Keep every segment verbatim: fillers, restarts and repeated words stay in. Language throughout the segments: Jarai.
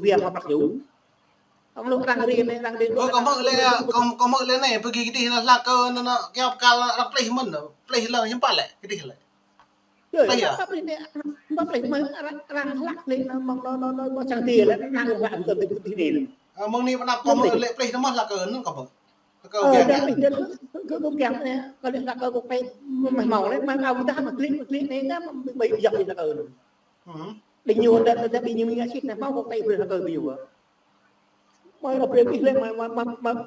Biă mă prăk yŭ. Ong lu arăng ri anai, arăng ri. Kâo, kâo hmư̆ lĕ, kâo, kâo hmư̆ lĕ anai, pơgi kơdih anŭn hlak kơ anŭn, anŭn, kiăo pơkăl arăng plih mơ̆n, plih lĕ hiư̆m pă lĕ, kơdih lĕ. Yơh, plih yơh? Pă plih anai, pă plih mơ̆n arăng, arăng hlak anai, anŭn mơ̆ng anŭn, anŭn, anŭn, mơ̆ng sang ti lĕ, arăng hlak kơ kơdih anai. Ơ, mơ̆ng anai pơnăp kâo hmư̆ lĕ plih anŭn mơ̆n hlak kơ anŭn kâo hmư̆. Ơ, dah ih dơ̆ng kơ, kơ, kơ kiăng anai, kơ lĕ hlak kơ kâo plih, mơ̆ng hmâo lĕ, mơ̆ng kâo dah mă klih, klih anai, dah mă, mă, yŏk ih hlak kơ anŭn. Ƀing ñu dah, dah ƀing ñu ngă sĭt anai, hmâo kâo plih brơi hlak kơ ƀing ñu. Mơi rŏ brơi ih lĕ, mơi,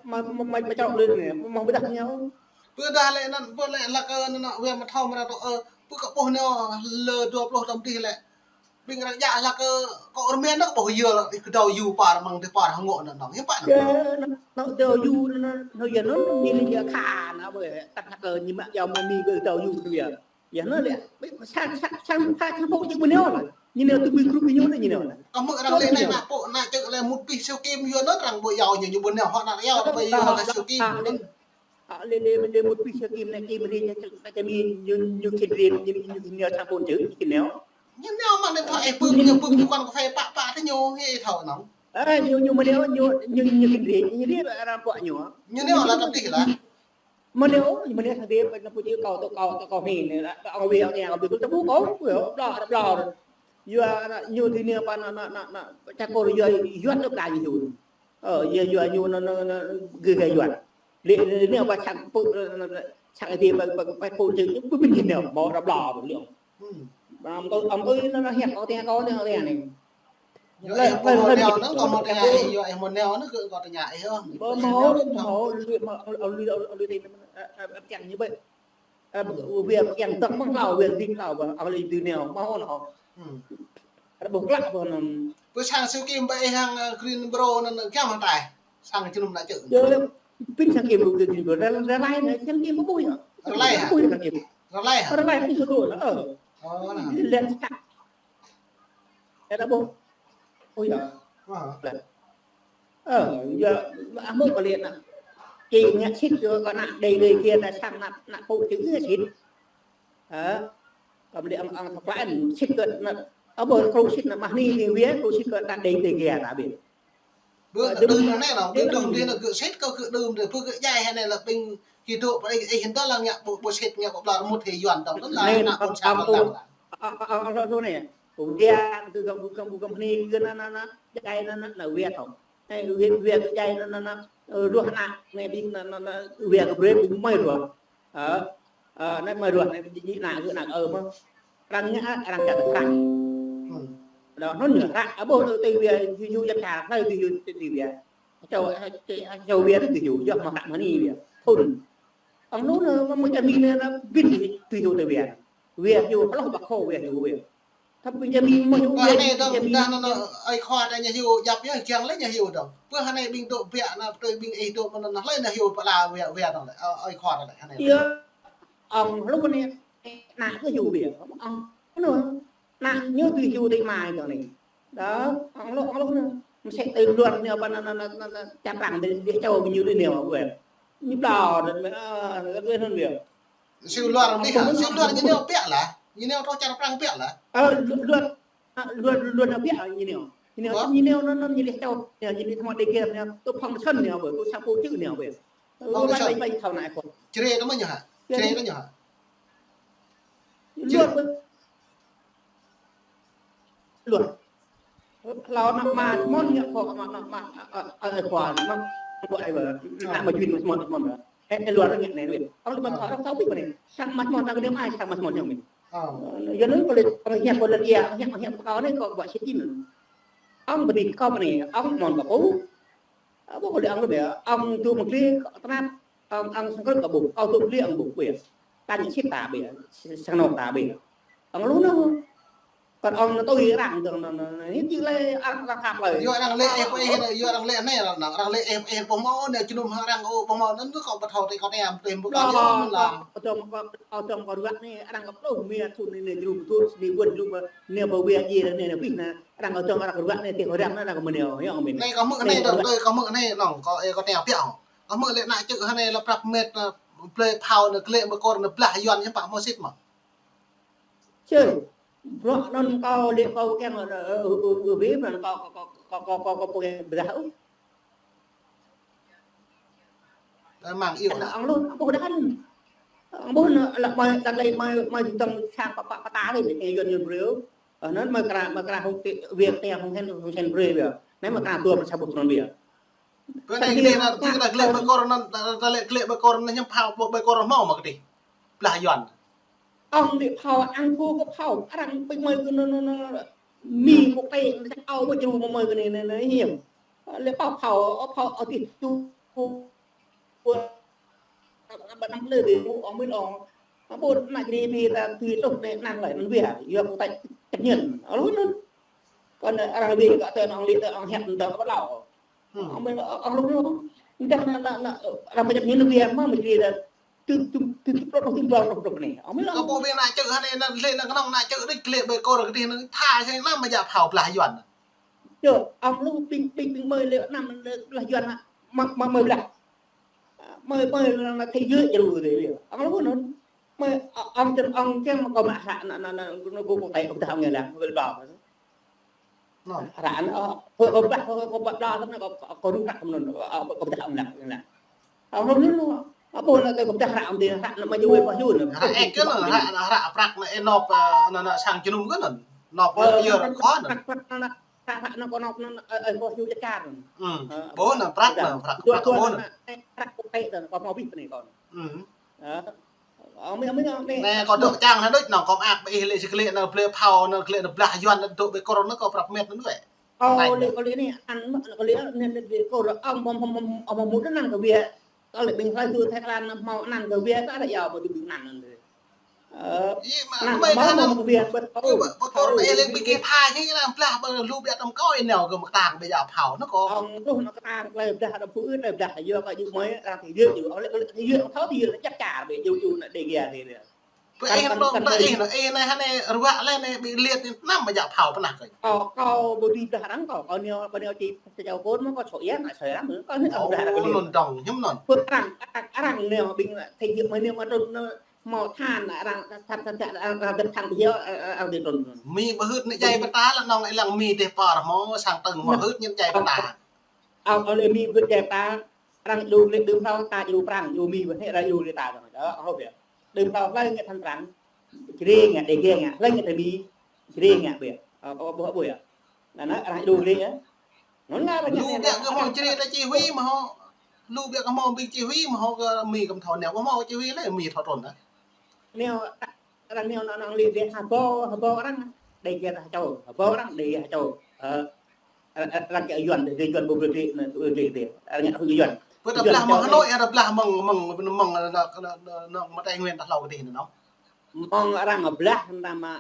mơi, mơi črŏk lĕ anai, mơi ƀiă dah ñu. Pơ dah lĕ anŭn, pơ lĕ hlak kơ anŭn, wia mă thâo mă ră tŏ, ơ, pơ kơ ƀuh anai, lơ dua pluh tơm dih lĕ. Ƀing arăng djă hlak kơ, kơ rơmen anŭn kơ ƀuh yơh, ih kơdâo yŭ pă mơ̆ng tơ pă hơngŏ anŭn, anŭn, hiư̆m pă anŭn. Yơh, anŭn, anŭn kơdâo yŭ anŭn, anŭn, anŭn yơh anŭn, ñu anŭn yơh khan, anŭn, ƀơi, tăp hlak kơ ñu mă yơh mơ̆ng anai kơdâo yŭ anŭn yơh. Yơh anŭn lĕ, ƀơi, sang, sang, sang, sang, sang pô čih ƀu nao lĕ. Ñu nao tui ƀing group ñu anŭn ñu nao lĕ. Kâo hmư̆ arăng lĕ anai, ană pô, ană čư̆ lĕ mŭt pĭ Siu Kim yơh anŭn arăng ƀu yâo ñu, ñu ƀu nao hŏ ană yâo, ƀu yâo ană Siu Kim. Ơ, lĕ, lĕ, lĕ mŭt pĭ Siu Kim anai, Kim ri, ñu, ñu, ñu khĭn ri, ñu, ñu khĭn nao sang pô čư̆, ñu khĭn nao. Ñu nao mă anai thâo ih pơm, ñu pơm ñu kăn kơphê pă, pă tơ ñu, ih thâo anŭn. Ơ, ñu, ñu mă nao, ñu, ñu, ñu khĭn ri, ñu ri arăng pŏk ñu. Ñu nao lă tơpih lă. Mă nao, ñu mă nao sang ti, pă ană pô čư̆ kâo tŏ kâo, tŏ kâo hmĭ anai, dah, dah, ong wia, ong wia, ong wia, tơƀuh kâo, wia, ƀlŏr, ƀlŏr. Yua, ană, ñu ti anai pă ană, ană, ană, čă kơ yua, yua tŏ pla ñu. Ơ, yua, yua ñu anŭn, anŭn, anŭn, gơ̆, gơ̆ yua. Lĕ, lĕ, lĕ, anai pă sang pô, anŭn, anŭn, anŭn, sang ti pă, pă, pă pô čư̆, pơ ƀing ñu nao, mă ră ƀlŏr, lĕ. Hmm. Ƀă anŭn, ƀă anŭn, anŭn, anŭn, hiăp kâo tơña kâo anai, anai, anai. Yua, lĕ, ih lĕ, mơ̆ lĕ, nao anŭn, kâo mơ̆ tơña, ih yua, ih mơ̆ nao anŭn, kơ kâo tơña, ih yơh. Ƀu hmâo, ƀu hmâo, lĕ, mă, ơ, lĕ, ơ, lĕ, ơ, ơ, kiăng ñu ƀơi. Ơ, wia kiăng tŏk mơ̆ng hlâo, wia dĭ hlâo, ƀă, ơ, lĕ, dĭ nao, mă hŏ anŭn. Hmm. Ră ƀuh klă ƀă anŭn. Pơ sang Siu Kim ƀă ih hăng, ơ, Green Bro anŭn, anŭn kiăng hăng tai. Sang jơnum ană čư̆. Yơh, pĭn sang Kim ƀu Green Bro, ră, ră lai anai, sang Kim ƀu ƀuh yơh. Ră lai hă? Ƀu ƀuh sang Kim. Ră lai hă? Ră lai pĭn sang Kim, ơ. Ơ, anŭn. Lĕ, lĕ, Ơ, dah ƀuh. Ơ, yơh. Ơ. Ơ, yơh, ah, hmư̆ kơ lĕ anŭn. Či ngă sĭt kơ, kơ ană Đê, Đê kia ta sang ană, ană pô čư̆ ngă sĭt. Ơ. Kơ lĕ ong, ong thâo klă anŭn, sĭt kơ ană, ơ, ƀu krŭ sĭt ană mah ni, ni wia, krŭ sĭt kơ ană Đê, Đê kia ta ƀiă. Ƀu, ơ, đưm, đưm anai lĕ, đưm, đưm đưm đưm anai gơ̆ sĭt kơ gơ̆ đưm đưm, ƀu gơ̆ djai hă anai lĕ ƀing kơ dŏ pơ ih, ih hơdơr lăng ngă ƀu, ƀu sĭt ngă ƀu ƀlŏr mŭt hĭ Yuan tŏng anŭn lă ană ƀôn sang ƀôn lăng. Ơ, ơ, ơ, ơ, anai. Ƀu djai, ƀu gơ̆, ƀu gơ̆, ƀu gơ̆ anai, gơ̆ anŭn, anŭn, anŭn, djai anŭn, anŭn, anŭn, wia tŏng. Anai, wia, wia gơ̆ djai anŭn, anŭn, anŭn, ơ, ruah ană, anai ƀing anŭn, anŭn, anŭn, wia gơ̆ brơi ƀing mơi ruah. Ơ, ơ, anai mơi ruah, anai, djai, djai ană gơ̆ ană, ơ, mơ̆. Arăng ngă, arăng čă tơkrah. Hmm. Dah anŭn ñu hră, ơ, ƀuh tui wia, yua, yua, yua čar, hlơi tui yua, tui wia. Čô, čô, čô wia tui yua, yua mă hră mă ni wia. Thun. Ong anŭn, mă, mă čar Mi anai, anŭn ƀing tui yua tui wia. Wia yua, hloh ƀă khô wia yua wia. Tơdah ƀing čar Mi mă yua wia, anai dơ̆ng, čar Mi dah anŭn, anŭn, ơi khua ta ñu yua, djăp yơh, kiăng lĕ ñu yua dơ̆ng. Pơ anai ƀing dŏ biă anŭn, tui ƀing ih dŏ mơ̆n anŭn, hlơi ñu yua pơala wia, wia dơ̆ng lĕ, ơ, ơi khua ta lĕ, anai. Yơh. Ong hloh anai, ană kơ yua wia. Ong, anŭn. Ană ñu tui yua tui mai dong anai. Dah, ong hloh, ong hloh anŭn. Mơsĕ tui luar anai pơ anŭn, anŭn, anŭn, anŭn, čar Prang dih, dih čô ƀing ñu dih nao wia. Ñu ƀlŏr, ơ, anŭn wia. Siu luar dih, siu luar ñu nao biă lah. Ñu nao tŏ čar Prang biă lah. Ơ, lu-, luar, ơ, luar, luar nao biă ñu nao. Ñu nao, ơ? Ñu nao, anŭn, anŭn, ñu dih čô, ñu, ñu dih tơma Đê kia nao, tŏ phŏng săn nao ƀơi, tŏ sang pô čư̆ nao ƀơi. Phŏng săn. Ƀơi, ƀơi, thâo anai kơ. Čơrê tơma ñu hă? Čơrê tơma ñu hă? Luar ƀơi. Luar. Hlâo ană mă Môn ngă kơ ană mă, mă, ơ, ơ, ơ, khua, mă, kơ ai ƀă. Ană mă Jun mă Môn, Môn ƀă. Ơ, ơ, luar ngă anai, luar. Ơ, lĕ mă thâo, thâo ƀĭ ƀă anai. Sang mă Môn ta kơ anai mai, sang mă Môn ñu mĭn. Ơ. Yua anŭn kơ lĕ, kơ hiăp kơ lĕ ia, hiăp, hiăp kơ anai kơ ƀă sĭt anŭn. Ong ƀă anai kơ ƀă anai, ong Môn kơ pô. Ơ, ƀu kơ lĕ ong lĕ ƀă, ong tŭ mă klih, tơnap. Ong, ong sang krư̆ kơ ƀuh, ong tŭ klih ong ƀuh, ƀiă. Tơña sĭt ta ƀiă, sang anô̆ ta ƀiă. Ong lu anŭn. Kơ ong anŭn tui arăng dơ̆ng anŭn, anŭn, anŭn, anai či lĕ arăng, arăng khăp lĕ. Yua arăng lĕ ĕp ĕp, yua arăng lĕ anai arăng, arăng lĕ ĕp ĕp ƀu hmâo anai, jơnum arăng ôh ƀu hmâo anŭn, kâo ƀu thâo tui kâo tơña, tui ƀu kâo yua anŭn lah. Ơ, tơm kơ, ơ, tơm kơ ruă anai, arăng kơ pluh mia thun anai, anai, jơnum thun, anai, ƀuôn jơnum, anai, ƀu wia djai anai, anai, pih anai, arăng kơ tơm arăng kơ ruă anai, tơm kơ ruă anai, arăng kơ mơneo, yơh, ong mĭn. Anai kâo hmư̆ anai dong, tui kâo hmư̆ anai dong, kâo, ơ, kâo tơña biă ôh. Kâo hmư̆ lĕ ană čư̆ hơnai lăp prăp met, ơ, blơi phao anai, klĕ mơkor anai, blah Yuan ñu pă hmâo sĭt mơ̆. Čơi. Bruă anŭn kâo lĕ kâo kiăng, ơ, ơ, ơ, ơ, wê, bruă anŭn kâo, kâo, kâo, kâo, kâo, kâo, kâo kiăng ƀiă ôh. Ơ, mơ̆ng iâu anŭn. Ong lu, ƀuh đa anŭn. Ƀuh anŭn, lăp mơi, đăng lĕ mơi, mơi dŏng sang pă, pă, pă ta lĕ, lĕ, Yuan, Yuan brơi. Ơ, anŭn mơi kra, mơi kra hông tê, wê tê hông hen, hông hen brơi wê. Anai mơi kra dua pơ sa ƀuh anŭn wê. Bơ anai kơ dih anŭn, tui kơ ta glĕ ƀơi kor anŭn, ta, ta lĕ glĕ ƀơi kor anŭn hiư̆m phao, ƀơi kor hmâo mă kơ dih. Blah Yuan. Ong lĕ phao, ang thu kơ phao, arăng ƀing mơi kơ anŭn, anŭn, anŭn, Mi kơ tê, ang ƀu djru mơi kơ anai, anai, anai, hiư̆m. Lĕ phao, phao, phao, ơ, tih tu, ƀă năm lĕ dih, ong mĭn ong. Ƀu ană čri ƀing ta tui truh anai anăn lĕ, anăn wê, yua kơ ta čĕp ñen. Ơ, lu anŭn. Kơ anai arăng wê kơ tơ ong lĕ tơ ong hiăp tơ kơ ƀlâo. Hmm. Ong mĭn, ơ, ơ, lu anŭn. Dah ană, ană, ană, arăng ƀu čĕp ñen wê mă, mă čri dah. Tŭ, tŭ, tŭ, tŭ, tŭ, tŭ, tŭ, tŭ, tŭ, tŭ, anai. Ong mĭn lu. Kơ ƀu ƀing ană čư̆ hă anai, ană lĕ ană kơnơ̆ng ană čư̆ đôč glĕ ƀơi kor kơ dih anŭn tha čang anăm mă jak phao blah Yuan. Yơh, ong lu ƀing, ƀing, ƀing mơi lĕ anăm lĕ blah Yuan hă. Mă, mă, mơi blah. Mơi, mơi lĕ ană thế giới djru dih. Ong lu anŭn. Mơi, ơ, ong čăn ong kiăng mă kâo mă hră ană, ană, ană, ană, kơ, kơ, kơ, kơ, kơ, kơ, kơ, kơ, kơ, kơ, kơ, Anŭn. Hră anŭn, ơ, kơ, kơ blah, kơ, kơ blah, kơ, kơ, kơ rŭng hră anŭn, ơ, kơ blah anŭn, anŭn. Ơ, anŭn, anŭn. Ơ, ƀuh anŭn, kơ blah hră anŭn, hră anŭn mă yua, mă yua anŭn. Hră ĕk kơ anŭn, hră, hră prăk anŭn, ơ, nŏp, ơ, anŭn, anŭn sang jơnum kơ anŭn. Nŏp, ơ, yua, anŭn, kơ anŭn. Prăk, prăk, anŭn, hră, hră anŭn, kơ nŏp, anŭn, ơ, ơ, kơ yua čar anŭn. Hmm. Ơ, ƀuh anŭn, prăk anŭn, prăk, prăk kơ anŭn. Hră kơ tê anŭn, kơ mă ƀih anai kơ anŭn. Hmm. Ơ, Ơ, mơi, mơi, mơi. Anai kâo dŏ čang anai đôč, anŭn kâo mơak ƀơi ih lĕ či glĕ anŭn blĕ phao, anŭn glĕ anŭn blah Yuan anŭn dŏ ƀơi kor anŭn kâo prăp met anŭn wĕ. Ơ, lĕ kâo lĕ anai, anŭn mă, kâo lĕ anai, anai, anai, kâo ră ong, mơ̆, mơ̆, mơ̆, mơ̆, mơ̆, mơ̆, anŭn kơ wê, kâo lĕ ƀing hlơi tŭ Thái Lan anŭn hmâo anŭn kơ wê, ta ră yua ƀu tŭ anŭn anŭn. Ơ, ih mă, anŭn mơi mơ̆, kơ mơ̆, anŭn mơ̆, kơ wê, ƀơi, ƀơi kor anai lĕ ƀing gih pha čih anŭn blah, ƀơi lu biă tơm kâo anŭn kơ mă kơtang ƀơi jak phao anŭn kâo. Ong, lu anŭn kơtang, tơlơi blah, anŭn phu ưt, tơlơi blah, yua kâo yua mơi, arăng tơlơi yua, yua, ong lĕ, tơlơi yua, thâo tơlơi yua, čăk čar, ƀơi, yua, yua, anŭn đe gia, đe gia. Ƀơi ih anŭn, ƀơi ih anŭn, ih anai hă anai ruă lĕ anai ƀing liet anai anăm mă jak phao pơnah kơ. Ơ, kâo ƀu dưi blah arăng kâo, kâo nao, kâo nao či sa čô kôn mơ̆ kâo sŏ ia, ngă sơi arăng, kâo anai ƀu blah arăng kơ liet. Anŭn dong, hiư̆m anŭn. Ƀơi arăng, arăng, arăng nao ƀing thê hiăp mơi nao mă trŭn nao hmâo than, arăng than, than, than, arăng dơ̆ng than ƀiă, ơ, ơ, arăng dơ̆ng trŭn. Mi ƀu hưt anai djai pơta lĕ anŭn, ih lăng Mi dêh pơr hmâo, sang tơ̆ng hmâo hưt ñen djai pơta. Ơ, ơ, lĕ Mi hưt djai pơta, arăng djru lĕ đưm hrâo ta djru prang, djru Mi ƀu hĕ arăng djru lĕ ta dong. Ơ, ơ, ƀiă. Đưm hrâo hlơi ngă than prang, Jrai ngă, Đê Ge ngă, hlơi ngă tơ Mi, Jrai ngă ƀiă. Ơ, ơ, ƀuh, ƀuh yơh. Anŭn, anŭn, arăng djru lĕ yơh. Anŭn ngă ƀiă. Lu biă kơ hmâo Jrai ta chỉ huy mơ̆ hŏ. Lu biă kơ hmâo ƀing chỉ huy mơ̆ hŏ kơ Mi kơ̆m thâo nao, kơ hmâo chỉ huy lĕ Mi thâo trŭn hă. Nao, arăng nao, nao, nao lĕ dêh hơbâo, hơbâo arăng, Đê Ge ta hơčâo, hơbâo arăng, Đê Ge hơčâo. Ơ, Ơ, ơ, arăng kiăng Yuan, dêh Yuan ƀu brơi dêh, anŭn, ơ, dêh, dêh. Arăng ngă hŭi Yuan. Ƀu ta blah mơ̆ng Hà Nội, ta blah mơ̆ng, mơ̆ng, mơ̆ng, anŭn, anŭn, anŭn, mơ̆ng Tây Nguyên ta hlâo kơ dih anŭn. Mơ̆ng arăng blah, anŭn mă,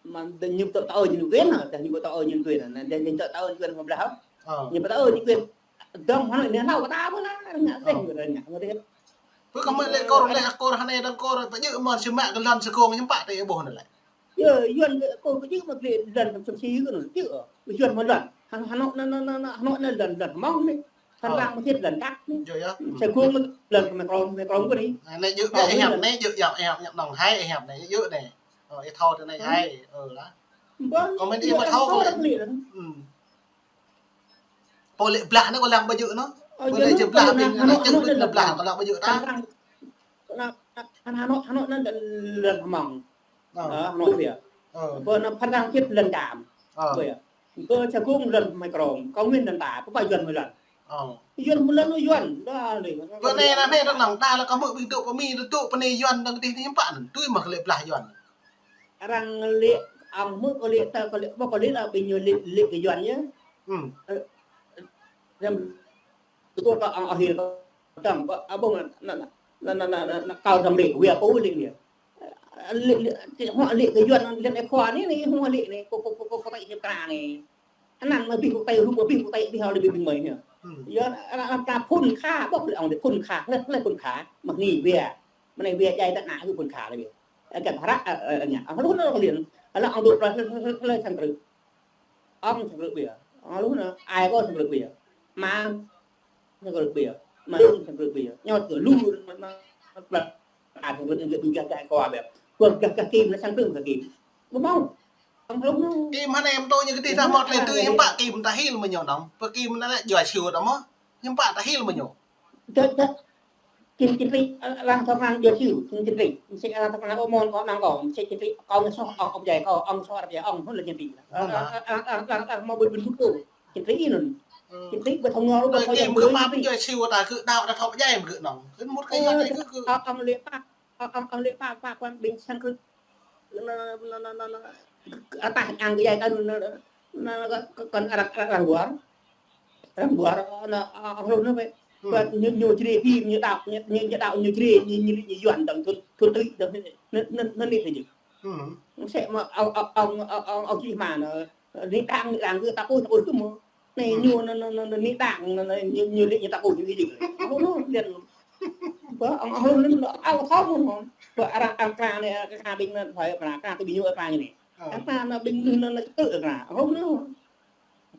mă, ñu ƀu thâo tơlơi nhân quyền, ta ñu ƀu thâo tơlơi nhân quyền, anŭn, ñu ƀu thâo tơlơi nhân quyền mơ̆ng blah. Ơ. Ñu ƀu thâo tơlơi nhân quyền. Dong Hà Nội anai hlâo kơ ta ƀu anŭn, arăng ngă dêh, arăng ngă, ngă dêh. Ƀu kơ mơi lĕ kor, lĕ kor hă anai dong kor, ƀu djơ̆ mơ̆n sĭ mă kơ lŏn sơkong ñu pă tơ ƀuh anŭn lĕ. Yơh, Yuan kơ, kơ, kơ djơ̆ mă glĕ lŏn tơm sĭ kơ anŭn, djơ̆. Yuan mă lŏn. Hăng Hà Nội anŭn, anŭn, anŭn, Hà Nội anŭn lŏn, lŏn hmâo anai. Hăng arăng mơ̆ hơget lŏn kăk anai. Yơh, yơh. Sa gông lŏn kơ mơi krong, mơi krong kơ anai. Anai djơ̆, ơ, ih hiăp anai djơ̆, yơh, ih hiăp anŭn hai, ih hiăp anai djơ̆ anai. Ơ, ih thâo tơ anai hai, ơ lah. Kơ mơi ih mă thâo kơ anai. Pô lĕ blah anai kâo lăng ƀu djơ̆ anŭn. Pô lĕ či blah ƀing anai čư̆ kơ blah kâo lăng ƀu djơ̆ ta. Anŭn, anŭn, anŭn, anŭn lŏn hmâo. Ơ. Ơ, hmâo ƀiă. Ơ. Pô anŭn Phan Rang Thip lŏn Čam. Ơ. Ƀiă. Pô Sa Gông lŏn Mơi Krông, Cao Nguyên lŏn ta, pô pă Yuan mă lŏn. Ơ. Yuan mă lŏn, Yuan. Dah lĕ. Pô anai anŭn anai dong ta lĕ kơ mơi ƀing dŏ pơ Mi dŏ pơ anai Yuan dong dih anai hiư̆m pă anŭn. Tui mă kơ lĕ blah Yuan. Arăng lĕ, ong mơ̆ kơ lĕ ta, kơ lĕ, ƀuh kơ lĕ ta ƀing ñu lĕ, lĕ kơ Yuan yơh. Hmm. Ơ, Răm, tui kơ ong, ong Hil kơ tơm, kơ abang anŭn, anŭn, anŭn, anŭn, anŭn, kâo dong lĕ, wia pô lĕ wia. Lĕ, lĕ, kơ hmâo lĕ kơ Yuan, lĕ anai khua anai, anai, hmâo lĕ anai, kơ, kơ, kơ, kơ, kơ tơlơi hiăp kra anai. Anŭn mă ƀing kơ tơlơi rup, ƀing kơ tơlơi ƀing hâo lĕ ƀing mơi anai. Hmm. Yơh, anŭn, anŭn kơ phŭn kha, ƀuh lĕ ong lĕ phŭn kha, lĕ, lĕ phŭn kha, mă anai wia. Mă anai wia djai ta ngă hư̆ phŭn kha lĕ wia. Ơ, kơ hră, ơ, ơ, ngă. Ơ, lu anŭn kơ lian. Ơ, lŏ ong dŏ plơi, plơi, plơi, plơi sang krư̆. Ong sang krư̆ ƀiă. Ơ, lu anŭn, ai kâo sang krư̆ ƀiă. Mă sang krư̆ ƀiă. Mă sang krư̆ ƀiă. Ñu kơ lu, mă, mă, mă, ai sang krư̆ ƀiă, ƀiă, ƀiă, kâo ƀiă. Kâo gah, gah kim, anai sang krư̆ gah kim. Ƀu hmâo. Hlŭn. Kim hơnai em tui ñu kơdih ta mơ̆t lĕ tui hiư̆m pă kim ta hil mơ̆ ñu nong. Pơ kim anai lĕ juai siu ta mơ̆. Hiư̆m pă ta hil mơ̆ ñu. Dơ̆, dơ̆. Kim čin tui, ơ, lăng thơm lăng juai siu, kim čin tui. Msĕ lăng thơm lăng ômôn kâo nang kâo, msĕ čin tui kâo ngă soh, ong, ong jai kâo, ong soh ră jai ong, hlŭn lĕ čin tui. Ơ, ơ, ơ, ơ, ơ, mă ƀu ƀu ƀu. Čin tui anŭn. Čin tui ƀu thâo ngă, ƀu thâo ngă. Kim kơ pap juai siu ta kơ đaŏ ta thâo jai mơ̆ kơ nong. Kơ mŭt kơ yua ta kơ kơ. Ong, ong lĕ pap, ong, ong lĕ pap, pap, pap, ƀing sang kơ. Nơ, nơ, nơ, nơ, nơ. Atah ang kơ jai kơ nơ, nơ, nơ, kơ, kơ, kơ arăng, arăng, arăng buar. Arăng buar, nơ, a, a, hlŭn nơ bĕ. Kơ ñu, ñu jrê phim, ñu đaŏ, ñu, ñu, ñu đaŏ, ñu jrê, ñu, ñu, ñu yuan dơ̆ng, thun, thun tui dơ̆ng, nơ, nơ, nơ, nơ, nơ, nơ. Msĕ mơ̆, ong, ong, ong, ong, ong čih mă nơ, nơ, nơ, đang, nơ, đang, kơ ta pô, ta pô, kơ mơ̆. Anai ñu nơ, nơ, nơ, nơ, nơ, đang, nơ, nơ, ñu, ñu lĕ ñu ta kơ ñu kơ jing. Hlŭn, hlŭn, lĕ. Ƀơ, ong, hlŭn, lĕ, ong, hlŭn, hlŭn. Ƀơ, arăng, arăng kra anai, kra ƀing anai, thoi, kra, kra, tơ ƀing ñu kra anai. Arăng kra anai, ƀing anai, anai, tơ kra. Hlŭn, hlŭn.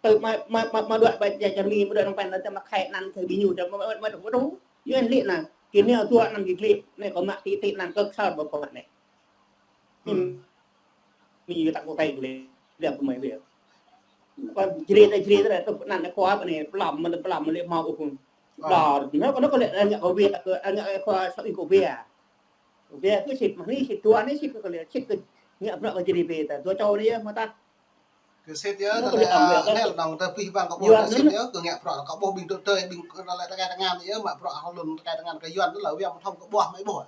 Tơ mă, mă, mă, mă đuaĭ ƀơi čar čar Mi, mă đuaĭ nong păn, tơ mă khai anăn kơ ƀing ñu, tơ mă, mă, mă, mă, mă, ñu lĕ anai. Kơ anai, dua anăn kơ klip, anai kâo mă ti, ti anăn kơ ksar ƀơ kâo mă anai. Mi ta kơ tơlơi lĕ, lĕ kơ mơi lĕ. Kơ jrê ta jrê ta tŭ anăn khua ƀơi anai, plăm mă plăm lĕ hmâo ôh. Đor, ñu kơ ñu kơ lĕ ngă kơ wia ta kơ, ngă khua sa ih kơ wia. Wia kơ sĭt mă anai sĭt dua anai sĭt kơ lĕ, sĭt kơ ngă bruă kơ jrê bê ta, dua čô anai yơh mơ̆ ta. Kơ sĭt yơh, ñu kơ lĕ ong wia ta lĕ nong ta pih bang kơ ƀuh ta sĭt yơh, kơ ngă bruă kơ ƀuh ƀing tŭ tơi, ƀing kơ lĕ tơkai tơngan yơh, mă bruă hlŭn tơkai tơngan kơ Yuan tơlơi wia mă thom kơ ƀuh mơi ƀuh.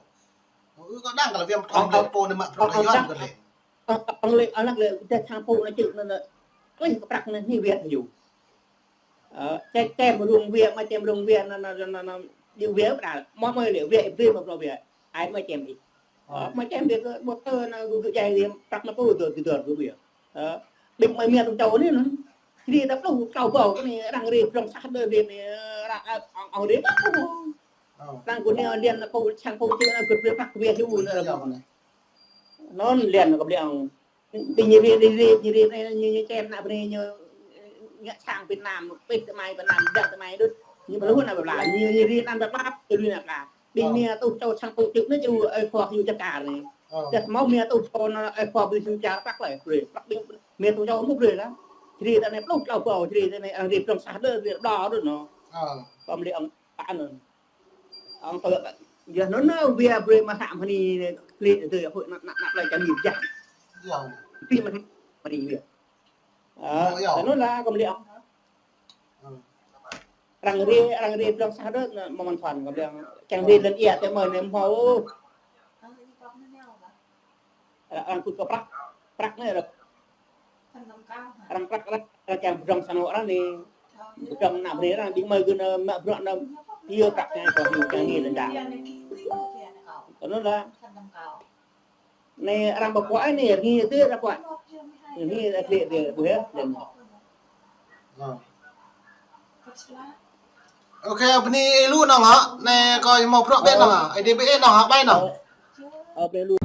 Ơ, kâo đang kơ lĕ wia mă thom lĕ pô anai mă bruă kơ Yuan kơ lĕ. Ơ, ơ, ong lĕ, ong lăk lĕ, tơdah sang pô anai čư̆ anŭn, anŭn. Ơ, kơ prăk anŭn, anai wia ta yơh. Ơ, čem, čem rŭng wia, mă čem rŭng wia, anŭn, anŭn, anŭn, anŭn, anŭn, anŭn, wia pơđar. Mă, mă lĕ, wia, wia mă bruă wia. Ai mă čem ih. Ơ, mă čem wia kơ, mă tơ anŭn, gơ̆, gơ̆ jai wia, prăk anŭn pô, dơ̆, dơ̆, dơ̆, gơ̆ wia. Ơ, ƀing mơi mia tŭ čô anai, anŭn. Jrê ta pluh, klâo ƀâo, anai, arăng rê, prŏng sah đơ rê, anai, arăng, ơ, ong, ong rê, ƀă pluh. Ơ. Arăng kơ anai, anŭn, anŭn, pô, sang pô, čư̆, anŭn, gơ̆, gơ̆, prăk wia, hyu, anŭn, arăng. Anŭn lĕ kơ ƀing ong. Ƀing ñu rê, rê, rê, ñu rê, rê, ñu, ñu čem ană bơnai ñu, ngă sang Việt Nam, pĕt tơ mai Việt Nam, dăk tơ mai đôč. Ñu ƀu hluh ană bla, ñu, ñu rê anăn bla, ñu rê ană bla. Ƀing mia tŭ čô sang pô čư̆ anai ču, ơ, khua hyu čar kar anai. Ơ. Tơdah hmâo mia tŭ čô anai, ơ, khua ƀu hyu čar prăk lĕ, brơi. Prăk ƀing mia tŭ čô mŭ brơi lah. Jrê ta anai pluh klâo ƀâo, jrê ta anai, ơ, rê prŏng sah đơ, rê đo đôč anŭn. Ơ. Kơ mơi lĕ ong pă anŭn. Ong pơ, yơh anŭn anŭn wia brơi mă hră mơni klĭ tơ yơh huĭ anăp, anăp, anăp lĕ čang ni jăk. Yơh. Ti mă mơni wia. Ơ, yơh. Anŭn lah kơ mơi lĕ ong. Ơ. Arăng rê, arăng rê prŏng sah đơ, anŭn mơ̆n thon kơ mơi lĕ ong. Čang rê lŏn ia tơ mơi anai hmâo. Arăng kŭt kơ prăk, prăk anai arăng. Arăng prăk, arăng, arăng čang pơdrŏng sang anô̆ arăng anai. Pơdrŏng ană bơnai arăng, ƀing mơi gơ̆ anŭn mă bruă anŭn, pioh prăk anai kơ ñu čang ni lŏn čang. Kơ anŭn lah. Anai arăng ƀă puă anai, rơngi tơ arăng puă. Rơngi arăng klĕ tơ ƀuh yơh, lĕ. Ơ. Ôkê, bơni ih lu nong hă? Anai kâo hmâo bruă bĕ nong hă? Ai dê bĕ nong hă? Bai nong. Ơ, ơ, bĕ lu.